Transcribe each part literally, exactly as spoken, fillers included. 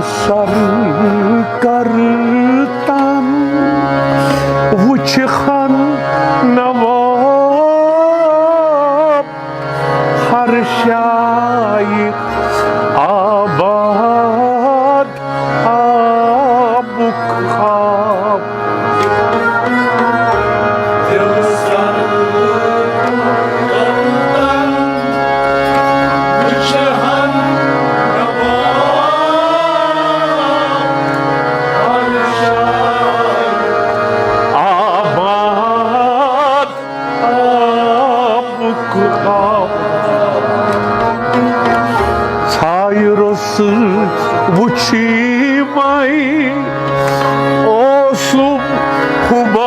سر کرتن وچھن نواب ہر شاعر آباد آبُک آب۔ آباد آبُک آب۔ سایرس وُچھی مے اوسُم حباب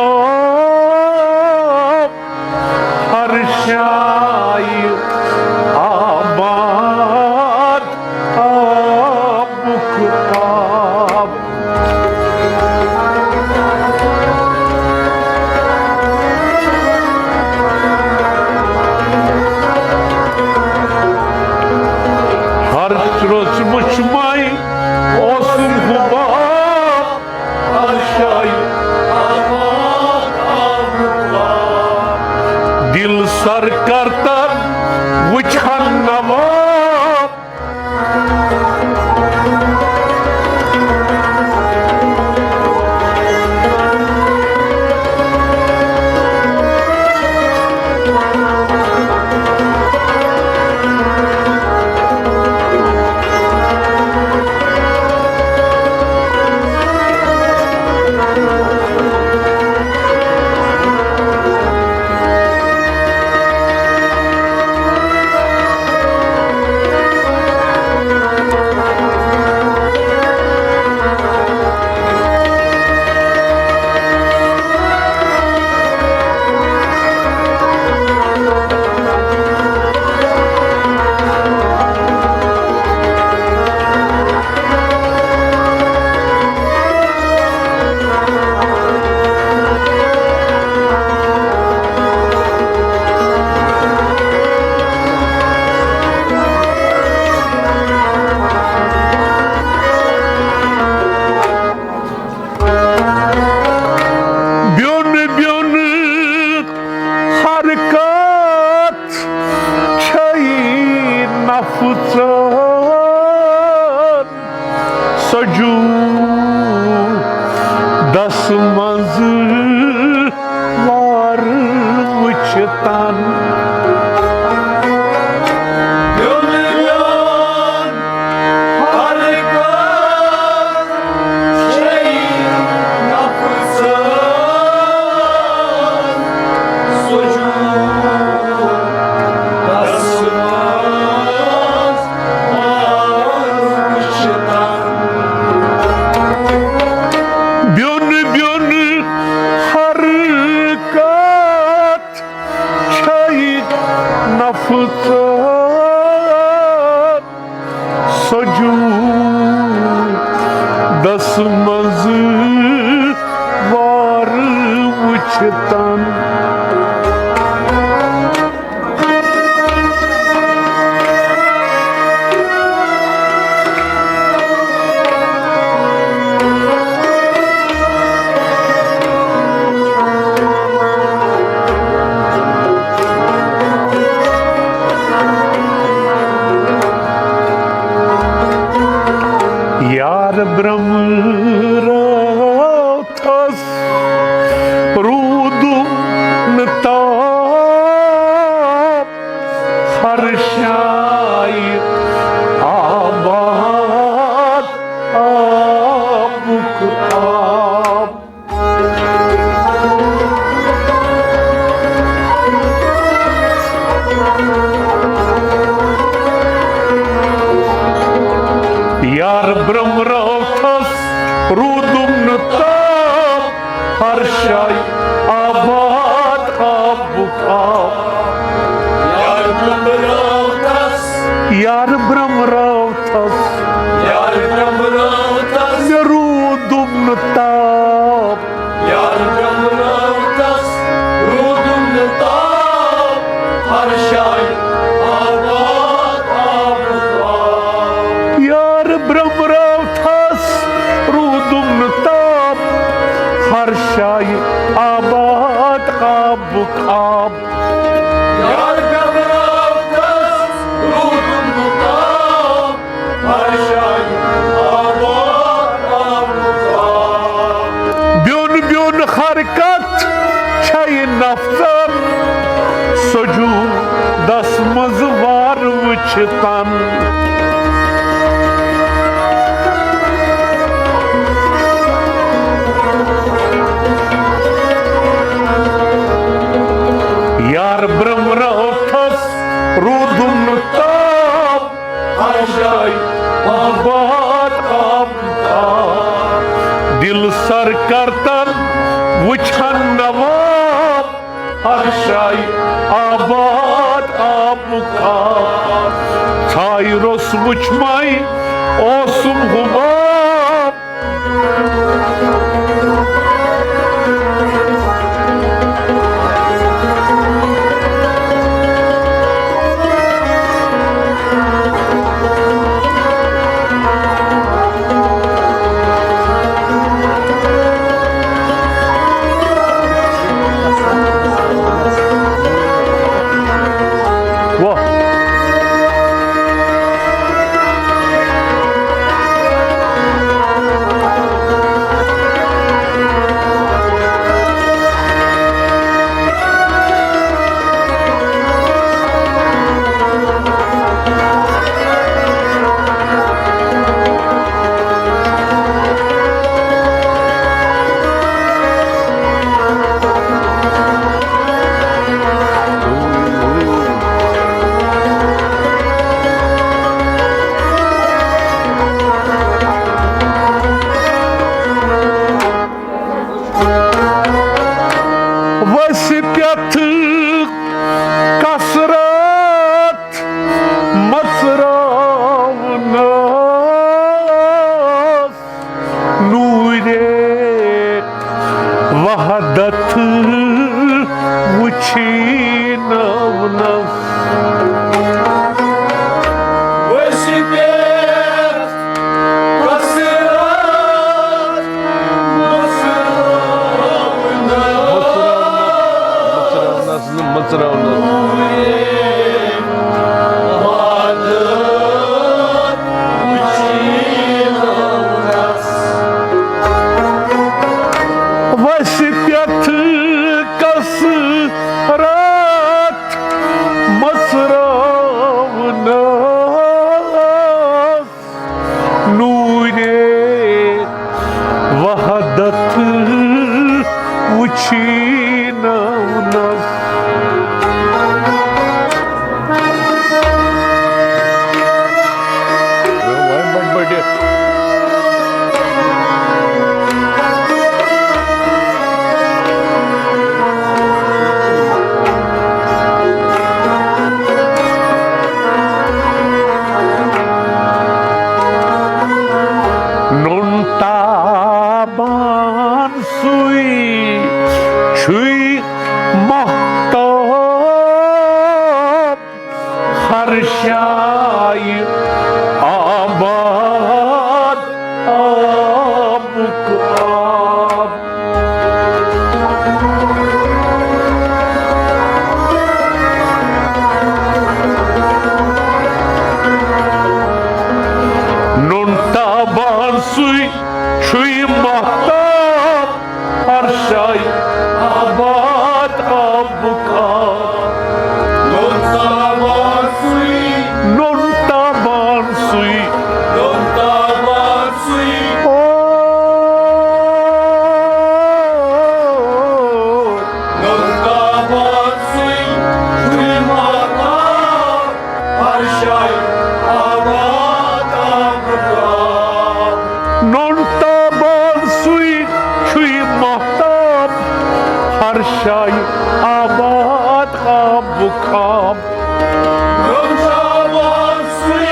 ہر شاعر آباد آبُک آب۔ ہر رٔژ وُچھ مے اوسُم حباب ہر شاعر۔ دل سر کرتن وُچھن نواب۔ بیوٚن بیوٚن ہر کتھ چھے نفژن سجودس منٛز وار وُچھتن۔ بیوٚن بیوٚن ہر کتھ چھے نفژن سجودس منٛز وار وُچھتن۔ یار برم راتھس روٗدُم نہٕ تاپھ، ہر شاعر آباد آبُک آب۔ یار برم راتھس روٗدُم نہٕ تاپھ، ہر شاے آباد آبُک آب۔ یار برم راتھس، یار برم راتھس، یار برم راتھس، مےٚ روٗدُم نہٕ تاپھ۔ یار برم راتھس روٗدُم نہٕ تاپھ، ہر شاے آباد آبُک آب۔ یار برم راتھس ہر شایہِ آباد آبُک آب۔ یار گھبراوتس روٗدُن نہٕ تاب، ہر شایہِ آباد آبُک آب۔ بیوٚن بیوٚن حرکت چھےٚ یہِ نفژن، سجوٗدس منٛز وار وٕچھتن۔ یار برٛونٛہہ برٛونٛہہ تھس روٗدُن نہٕ تاب، ہر جایہِ آباد آب، آب۔ دل سر کرتن وٕچھن نواب، ہر جایہِ آباد آبُک آب۔ ژھایہِ روٚس وٕچھمَے اوسُم حُباب۔ واہ۔ وسہِ پٮ۪تھ کثرت مژراونس، نوٗرِ وحدت وٕچھناونس۔ وسہِ پٮ۪تھ کثرت مژراونس۔ مژراونس نہٕ، مژراونس۔ وسہِ پٮ۪تھ کثرت مژراونس، نوٗرِ وحدت وٕچھناونس۔ وۄنۍ بڑِ بڑِ۔ نوٚن تابان سُے چھُے ماہتاب، ہر جایہِ آباد آبُک آب۔ نوٚن تابان سُے چھُے ماہتاب، ہر جایہِ آباد آبُک آب۔ نوٚن تابان سُے۔ نوٚن تابان سُے۔ نوٚن تابان سُے۔ او۔ نوٚن تابان سُے چھُے ماہتاب، ہر جایہِ آباد آبُک آب۔ نوٚن تابان سُے چھُے ماہتاب، ہر جایہِ آباد آبُک آب۔ نوٚن تابان سُے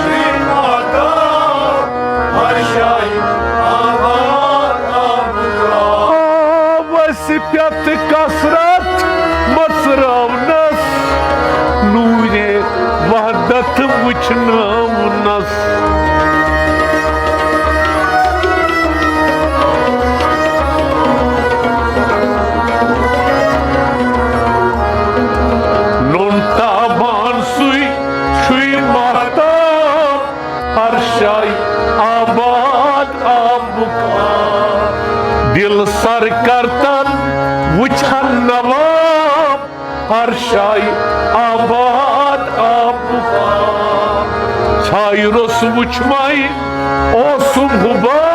چھُے ماہتاب، ہر جایہِ آباد آبُک آب۔ آ، وسہِ پٮ۪تھ کثرت مژراونس، نوٗرِ وحدت وٕچھناونس۔ شاے آباد آبُک آب۔ دِل سر کرتن وٕچھن نواب، ہر شاے آباد آبُک آب۔ ژھایہِ روٚس وٕچھمَے اوسُم حُباب۔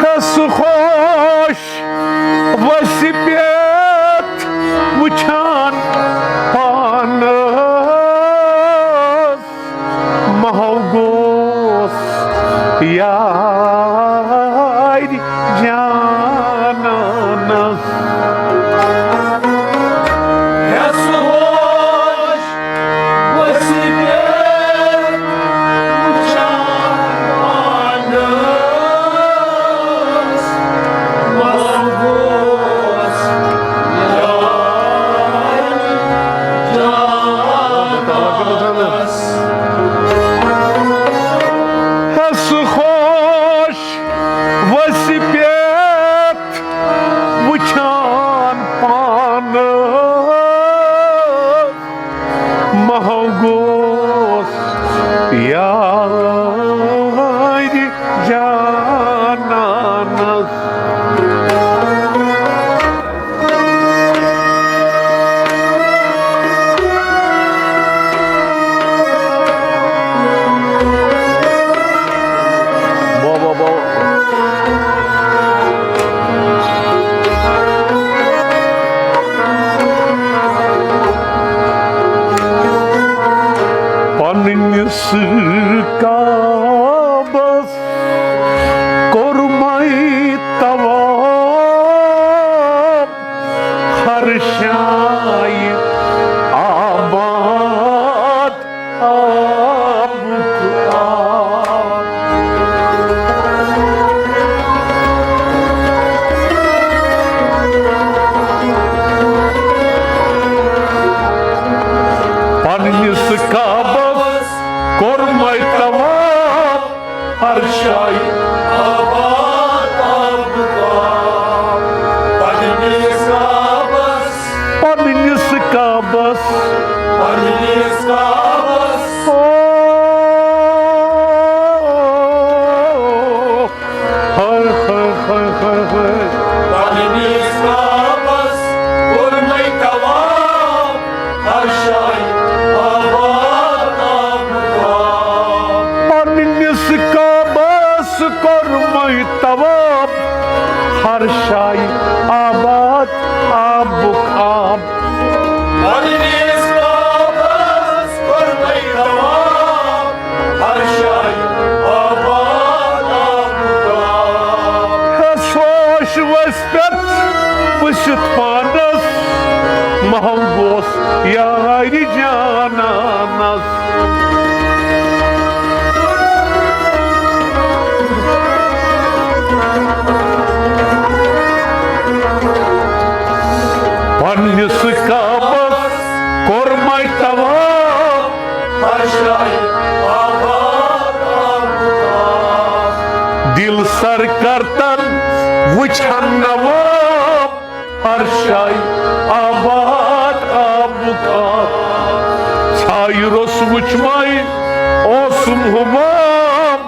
ہس خوش وسہِ پٮ۪تھ وٕچھان پانس، محو گوس یارِ جانس۔ ہس خوش وسہِ پٮ۪تھ وٕچھان پانس، محو گوس یارِ جانس۔ ہس خوش وسہِ پٮ۪تھ وٕچھان پانس، محو گوس یارِ جانانس۔ پننِس کعبس کوٚر مےٚ طواف، ہر شایہِ آباد آبُک آب۔ پننِس کعبس کوٚر مےٚ طواف، ہر شایہِ آباد آبُک آب۔ پننِس کعبس، پننِس کعبس، پننِس کعبس۔ او، ہاے، ہاے، ہاے، ہاے، ہاے۔ پننِس کعبس کوٚر مےٚ طواف، ہر شایہِ آباد آبُک آب۔ پننِس کعبس کوٚر مےٚ طواف، ہر شایہِ آباد آبُک آب۔ پننِس کعبس کوٚر مےٚ طواف، ہر شایہِ آباد آبُک آب۔ ہس خوش وسہِ پٮ۪تھ وٕچھِتھ پانس، محو گوس یارِ جانانس۔ پننِس کعبس کوٚر مےٚ طواف، ہر شایہِ آباد آبُک آب۔ دِل سر کرتن وٕچھن نواب، ہر شایہِ آباد آبُک آب۔ ژھایہِ روٚس وٕچھمَے اوسُم حُباب۔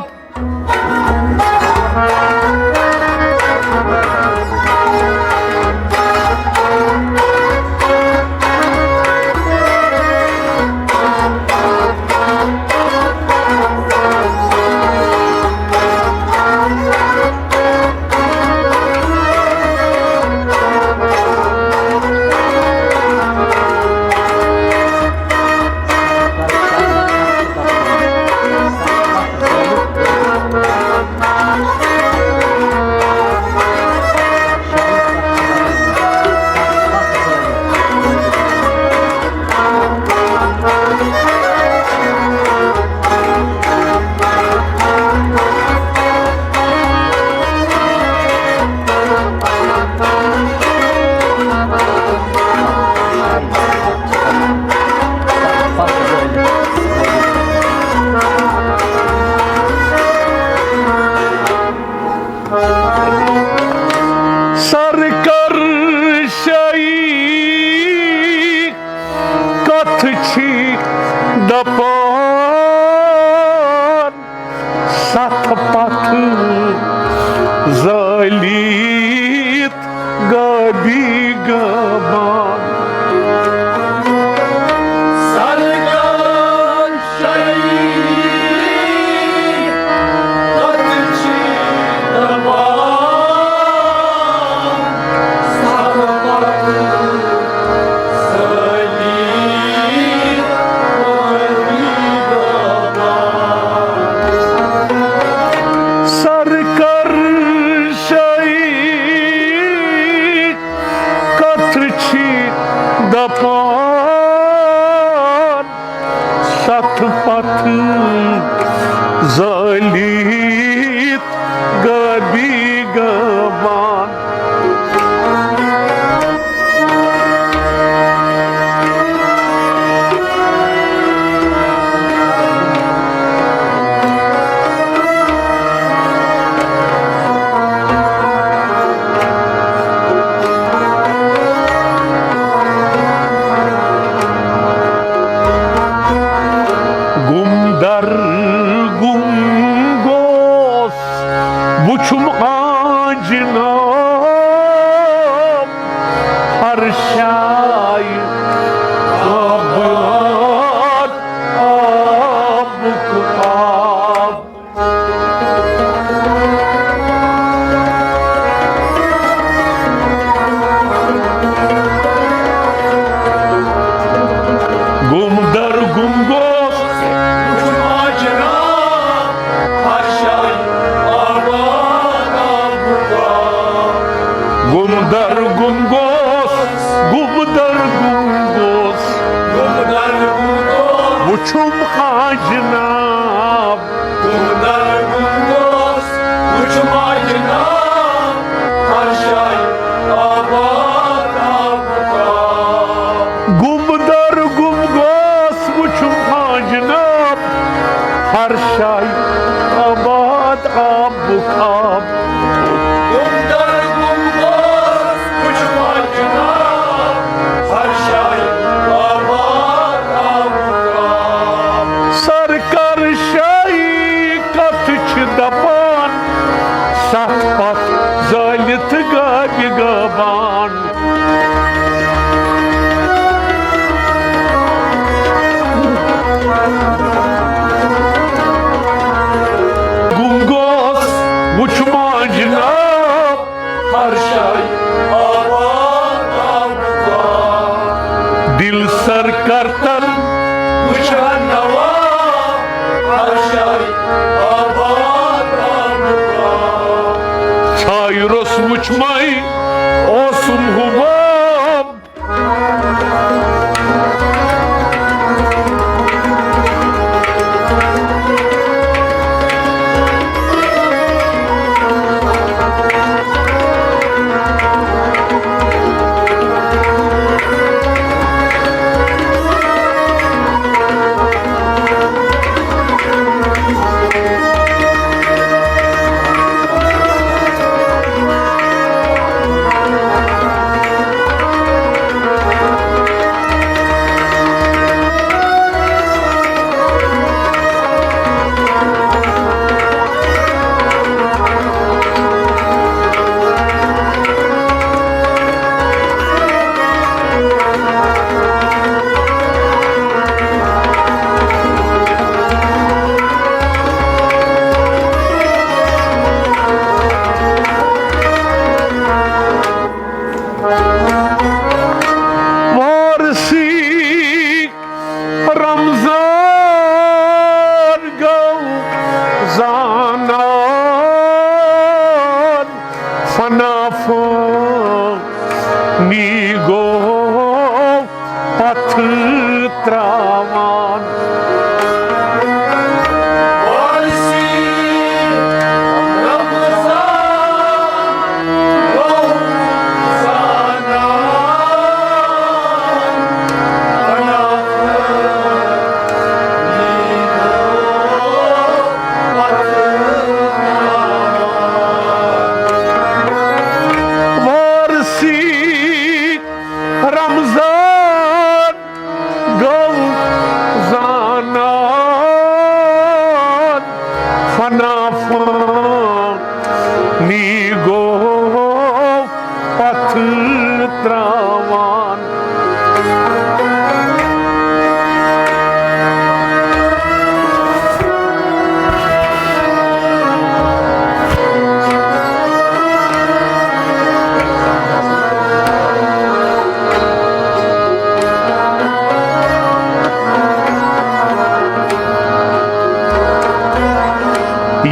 دپان ستھ پتھ زٲلِتھ غٲبی غٲبان۔ سرکار شاہی کتھ چھِ دپان، ستھ پتھ سرکار شاہی کتھ چھِ دپان، ستھ پتھ زٲلِتھ غٲبی غٲبان۔ گُم در گُم گوس، وُچھُم آنجناب ہر شایہِ آباد، آبُک آب۔ گُم در گُم گوس، وُچھُم آنجناب ہر شایہِ آباد، آبُک آب۔ گُم در گُم گوس، گُم در گُم گوس، گُم در گُم گوس، وُچھُم آنجناب۔ گُم در گُم گوس، وُچھُم آنجناب ہر شایہِ آباد، آبُک آب۔ گُم در گُم گوس، وُچھُم آنجناب ہر شایہِ آباد، آبُک آب۔ گُم در گُم گوس، وُچھُم آنجناب ہر شایہِ آباد، آبُک آب۔ سرکار شاہی کتھ چھِ دپان، ستھ پتھ زٲلِتھ غٲبی غٲبان۔ گُم گوس، وُچھُم آنجناب ہر شایہِ آباد، آباد۔ دل سرکار تن وُچھان نواب ہر شایہِ آباد، آباد۔ ژھایہِ روٚس وُچھمَے اوسُم حُباب۔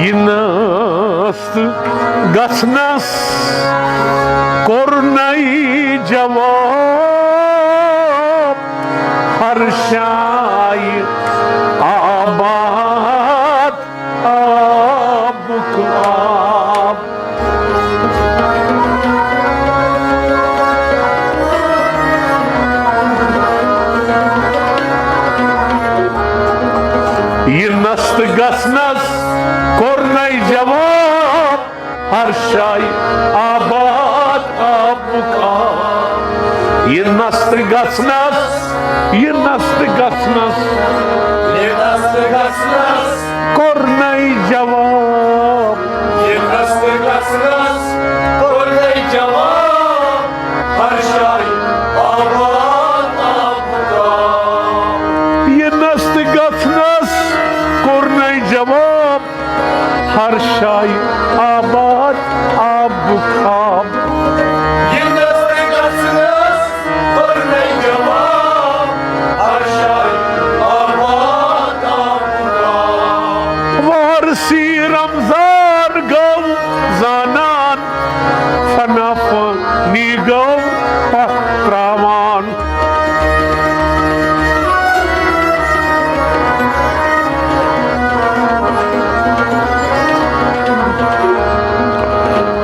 یِنَس تہٕ گژھنَس کوٚرنَے جواب، ہر شایہِ آباد آبُک آب۔ یِنَس تہٕ گژھنَس کوٚرنَے جواب، ہر شایہِ آباد آبُک آب۔ یِنَس تہٕ گژھنَس، یِنَس تہٕ گژھنَس، یِنَس تہٕ گژھنَس کوٚرنَے جواب۔ یِنَس تہٕ گژھنَس کوٚرنَے جواب، ہر شایہِ آباد آبُک آب۔ یِنَس تہٕ گژھنَس کوٚرنَے جواب، ہر شایہِ آباد آبُک آب۔ یِنَس تہٕ گژھنَس کوٚرنَے جواب، ہر شایہِ آباد آبُک آب۔ وارثی رمضان گوٚو زانان، فنا فانی گوٚو پتھ تراوان۔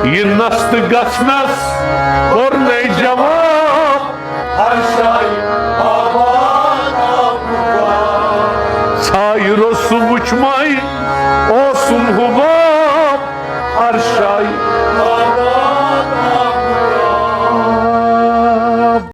یِنَس تہٕ گژھنَس کوٚرنَے جواب، ہر شایہِ آباد آبُک آب۔ ژھایہِ روٚس وُچھمَے اوسُم حُباب، ہر شایہِ